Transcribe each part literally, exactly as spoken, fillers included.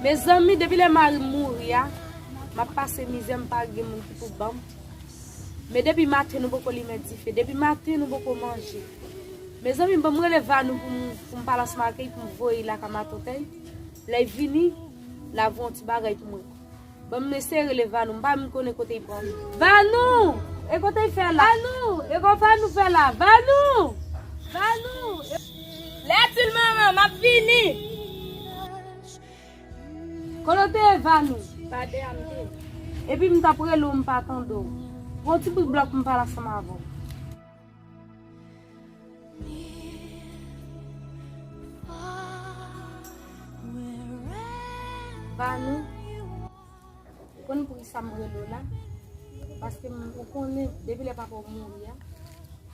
Mezanmi, depi lè mari m mouri a, m ap pase mizè, m pa gen moun ki pou ban m. Men depi maten nou poko limen dife, depi maten nou poko manje. Mezanmi, ban m rele Vanou pou m, pou m pale ansanm ak li, pou m voye l lakay matant li. Lè l vini, l a voye yon ti bagay pou mwen. Ban m eseye rele Vanou, m pa menm konnen kote l pran. Vanou! E kote l fè la? Vanou! E kote Vanou fè la? Vanou! Vanou! Lè di l manman, m ap vini! Kote w te ye, Vanou? Pa dèyè a m te ye. Epi m t ap rele w, m pa tande w. Pran yon ti bout blòk pou m pale ansanm avè w. Vanou, ou konn poukisa m rele w la? Paske m, ou konnen, depi lè papa w mouri a,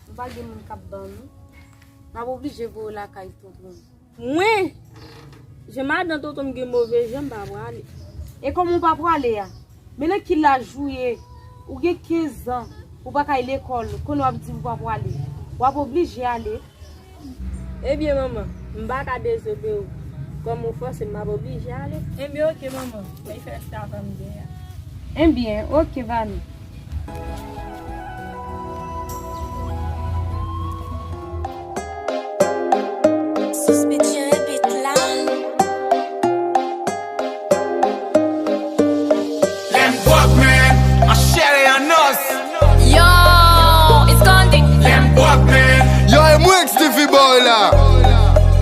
nou pa gen moun k ap ban nou. M ap oblije voye w lakay tonton m. Mwen? Jan madan tonton m gen move jan, m pa prale. E kòman w pa prale a? Men nan ki laj ou ye? Ou gen kenz an, ou pa ka al lekòl, kounye a w ap di w pa prale. W ap oblije ale. Ebyen, manman, m pa ka dezobeyi w. Kòm ou fòse m, m ap oblije ale. Ebyen, oke, manman. Mwen fè sa fè m gen an. Ebyen, oke, Vanou. Sous Beat, Jan Beat la. Lè m gwòg, man, an chè e an os. Yo, it's Kondi. Lè m gwòg, man. Yo, e mwen, Stevie Boy la.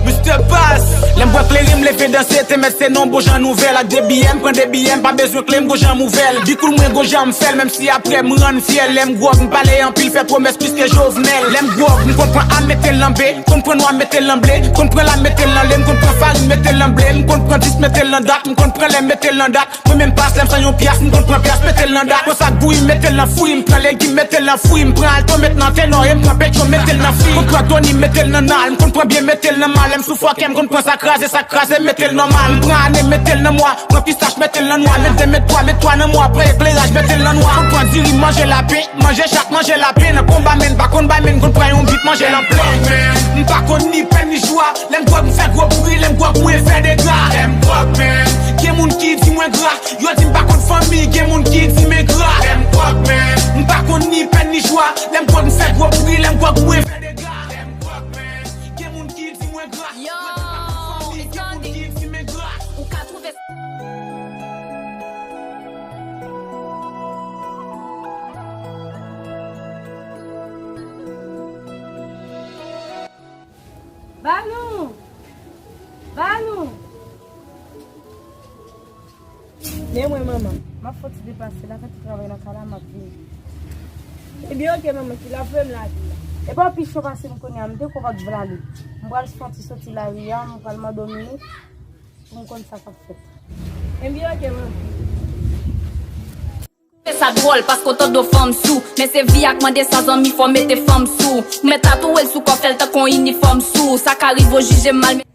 Mister Bass. Lè m bwè kleren, m leve danse, te mèt se non bon jan nouvèl. Ak de biyè, m pran de biyè, m pa bezwen kle, m gon jan m ouvè l. Di koul mwen gon jan m fè l, menm si apre m rann fyèl. Lè m gwòg, m pale anpil, fè pwomès plis ke Jovenel. Lè m gwòg, m konn pran A mete l nan B, m konn pran nwa mete l nan ble, m konn pran la mete l nan le, m konn pran farin mete l nan ble, m konn pran dis mete l nan dat, m konn pran lè mete l nan dat. Mwen menm pa slèm san yon pyès, m konn pran pyès mete l nan dat. Pran sa k bouyi mete l nan fri, m pran legim mete l nan fri, m pran alto met nan tenò e m pran petro mete l nan fri. Konn pran Tony mete l nan nal, m konn pran byen mete l nan mal, lè m sou fòkè m konn pran sa kraze, sa kraze mete l nòmal. M pran ane mete l nan mwa, pran pistach mete l nan nwa, met de met twa, met twa nan mwa, pran ekleraj mete l nan nwa. Konn pran diri manje lapen, manje chat manje lapen nan konba men, pa konn bay men, konn pran yon bit manje l an plen. M pa konn ni pèn ni jwa. Lè m gwòg, m fè gwo bri, lè m gwòg, mwen fè dega. Lè m gwòg, man, gen moun ki di mwen gra. Yo di m pa konn fanmi, gen moun ki di m engra. Lè m gwòg, man, m pa konn ni pèn ni jwa. Lè m gwòg, m fè gwo bri, lè m gwòg, mwen fè dega. Lè m gwòg, man, gen moun ki di mwen gra. Yo, it's Kondi. Yo di m pa konn fanmi, gen moun ki di m engra. Ou ka twouve. Vanou! Vanou! Men mwen, manman. M ap fè yon ti deplase la, fè ti travay nan kay la, m ap vini. Ebyen, oke, manman, si l ap voye m la vil la. E pa pi cho pase m kounye a, m te kwè w pa t vle ale. M pral fè yon ti soti lari a, m pral mande w minit pou m konn sa k ap fèt. Ebyen, oke, manman. Fè sa dwòl, paske w tande w fanm sou. Men se vi a k mande sa, zanmi, fò w mete fanm sou. Ou mèt tatouwe l sou kò, fè l tankou yon inifòm sou. Sa ka rive w jije m mal, men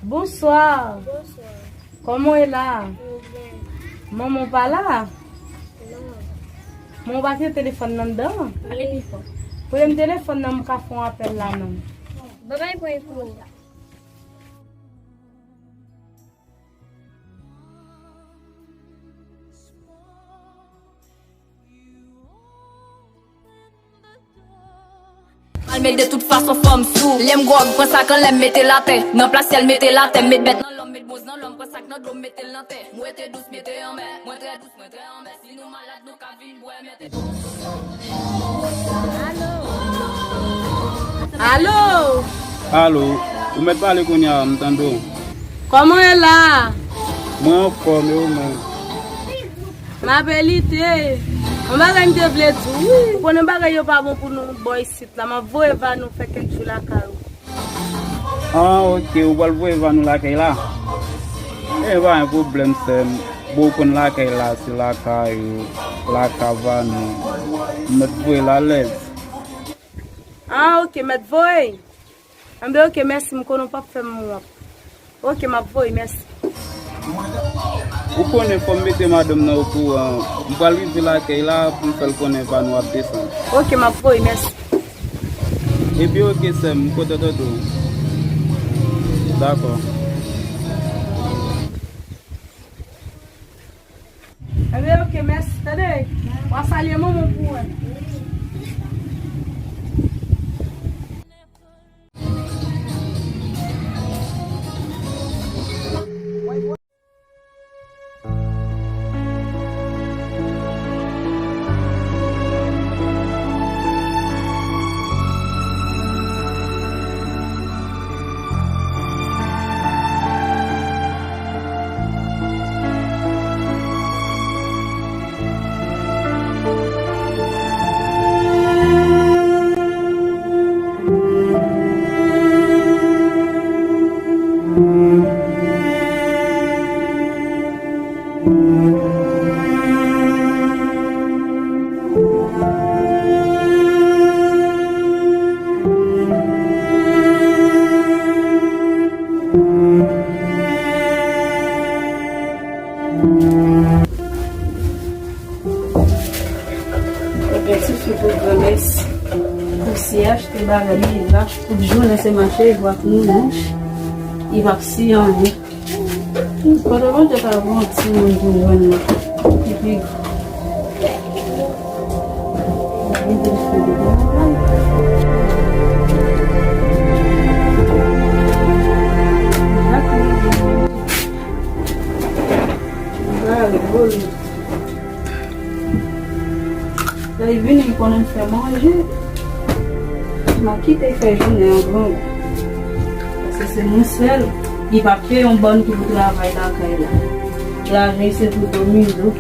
Bonswa. Bonswa. Kòman w ye la? Mwen byen. Manman w pa la? Non. Manman w pa kite telefòn nan anndan? Ale pi fò. Prete m telefòn nan, m ka fè yon apèl la menm. Babay pran pou ou. Mal, men de tout fason fanm sou. Lè m gwòg, pran sa k anlè m mete l atè. Nan plas syèl mete l atè, met bèt nan lòm, met bwonz nan lòm, pran sa k nan do m mete l nan tè. M rete dous, mete anmè. Mwen trè dous, mwen trè anmè. Si nou malad, nou ka vin bwè, mete. Alo? Alo? Alo, ou mèt pale kounye a, m tande w. Kòman w ye la? Mwen anfòm, e ou menm? M ap elite. Yon bagay m te vle di w, wi. Ou konnen bagay yo pa bon pou nou bò isit la. M ap voye Vanou fè kèk jou lakay ou. Ah, oke, ou pral voye Vanou lakay la? E pa gen pwoblèm, sè m. Bon, ou konn lakay la, se lakay ou, lakay pa nou. M mèt voye l alèz. Ah, ok, mèt voye. Anben, ok, mèsi, m konnen w p ap fè m wont. Ok, m ap voye, mèsi. Ou konnen fò m mete madanm nan okouran. M pral rive lakay la pou m fè l konnen pa nou ap desann. Ok, m ap voye, mèsi. Epi ok, sè m, m kontan tande w. Dakò. Anben, ok, mèsi. Tande, w a salye manman w pou mwen. Ebyen, tifi pou granmès, pousyè, achte bagay, mennaj, tout jounen se mache, jwe ak nounours, li p ap si anyen. Kote Bondye ta voye yon timoun pou jwenn nan, ki pi gran. Lè li vini, li konnen fè manje. M a kite fè jounen an grangou. Paske se mwen sèl. Li p ap gen yon bann ki pou travay lakay la. Lajan se pou domino.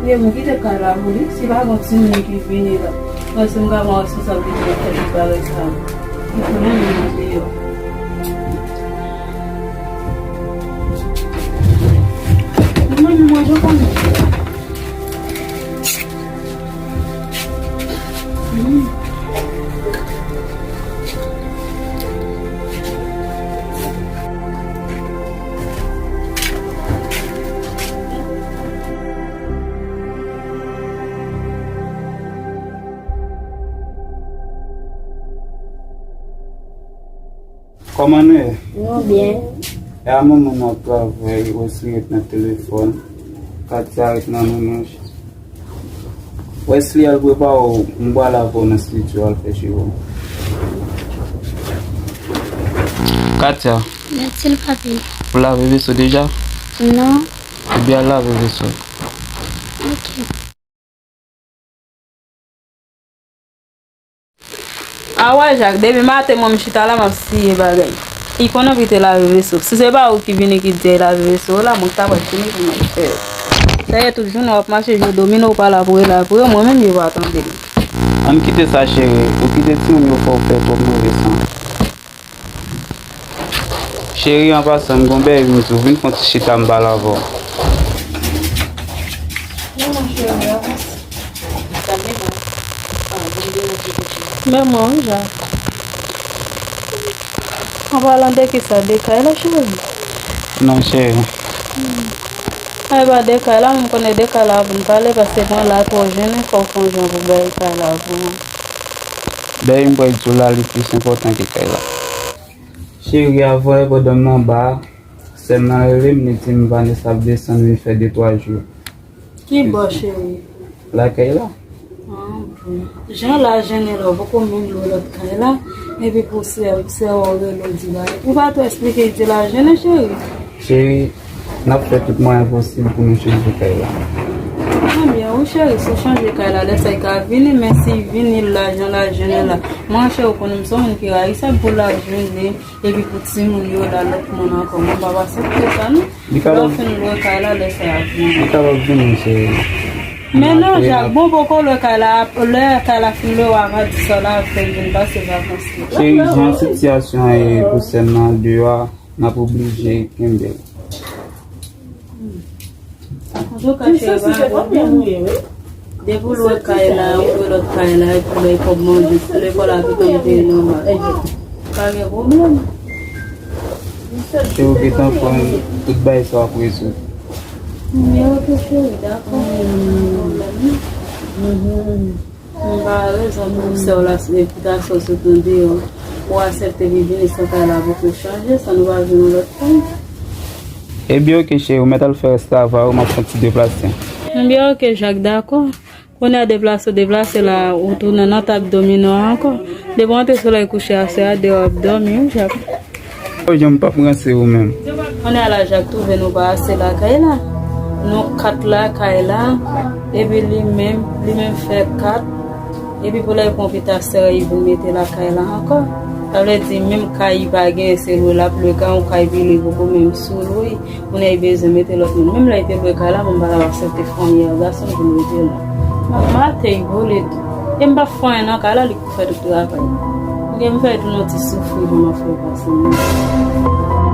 Ebyen, m kite kay la pou li. Si pa gen timoun ki vini la, mwen se m ka pran responsablite fè tout bagay sa. Li konnen mwen deyò. Mwen menm, mwen, je konnen. Kòman nou ye? Nou byen. E a manman nou ap travay, Wesley ret nan telefòn, Katia ret nan nounours. Wesley, al prepare w, m pral avè w nan estidyo al fè cheve w. Katia. Mèsi l, papi. Ou lave veso deja? Non. Ebyen, al lave veso. Ok. A wè, Jak, depi maten mwen m chita la, m ap siye bagay. Li konn anvi te lave veso. Si se pa ou ki vini ki di l lave veso la, mwen k ta pral fini pou mwen fè yo. Dayè, tout jounen w ap mache jwe domino, ou pa la pou rele apre yo, mwen menm yo pa tande m. Ann kite sa, cheri. Ou kite timoun yo fè w pè twòp move san. Cheri, an pasan, m gon bèy vin di w, vin fè yon ti chita m pale avè w. Men mwen, wi, Jak. An palan de kisa? De kay la, cheri? Non, cheri. Ay, pa de kay la, m konnen de kay la pou n pale, paske mwen la twò jennen, fò w fè yon jan pou bèy kay la pou mwen. Bèy m pral di w la, li plis enpòtan ke kay la. Cheri, avanyè pandan m anba a, sè m nan rele m, li di m Vanessa ap desann vin fè de twa jou. Ki bò, cheri? Lakay la. Ah, bon. Jan la jennen la, ou poko menm lwe lòt kay la, epi pou sè, sè w rele w di bagay. Ou pa tou esplike, di la jennen, cheri. Cheri, n ap fè tout mwayen posib pou nou chanje kay la. Ebyen, wi, cheri, si w chanje kay la, lè sa l ka vini, men si l vini la jan la jennen la. Mwen, cheri, ou konnen m se yon moun ki rayi sa, pou l ap jennen, epi pou timoun yo la, lòt moun ankò. Mwen pa aksepte sa, non. Lè w fin lwe kay la, lè sa l ap vini. Li kapab vini, cheri. Men non, Jak, bon, poko lwe kay la, lè kay la fin lwe, w a va di sa la, fè l vin pase vakans li. Cheri, jan sitiyasyon an ye pou sè m nan deyò a, n ap oblije kenbe l. Nou ka cheri, pa gen pwoblèm. Depi w lwe kay la, ou lwe lòt kay la, epi bay kòb manje, lekòl la tou konn peye nòmal. Pa gen pwoblèm. Cheri, ou gentan konn tout bagay sa w ap rezoud. Men ok cheri, dakò, pa gen pwoblèm. M pa rezon pou sè w la, repitasyon sot nan deyò. Ou aksepte vin vini san kay la poko chanje, san nou pa vin yon lòt fwa. Ebyen, ok, cheri, ou mèt al fè rès travay ou, m ap fè yon ti deplase. Ebyen, ok, Jak, dakò. Kounye a deplase, deplase la, ou tounen nan tab domino an ankò. Depi w antre solèy kouche aswè a, deyò w ap dòmi, wi, Jak. Ou janm p ap ranse ou menm. Kounye a la, Jak, twouve nou pa ase lakay la. Nou kat lakay la, epi li menm, li menm fè kat. Epi pou lè l pran pita sè, li vin mete lakay la ankò. Sa vle di, menm kay li pa genyen, se lwe l ap lwe, kay yon kay pi li poko menm sou lwe. Moun nan bezwen mete lòt moun. Menm lè li te lwe kay la, moun pa t ap aksepte fanmi a, gason vin rete la. M ap mate, li vole tou. E m pa fè anyen nan kay la, li pou fè tout travay. Gen m fè tou nan ti soufri pou m ap fè pase moun.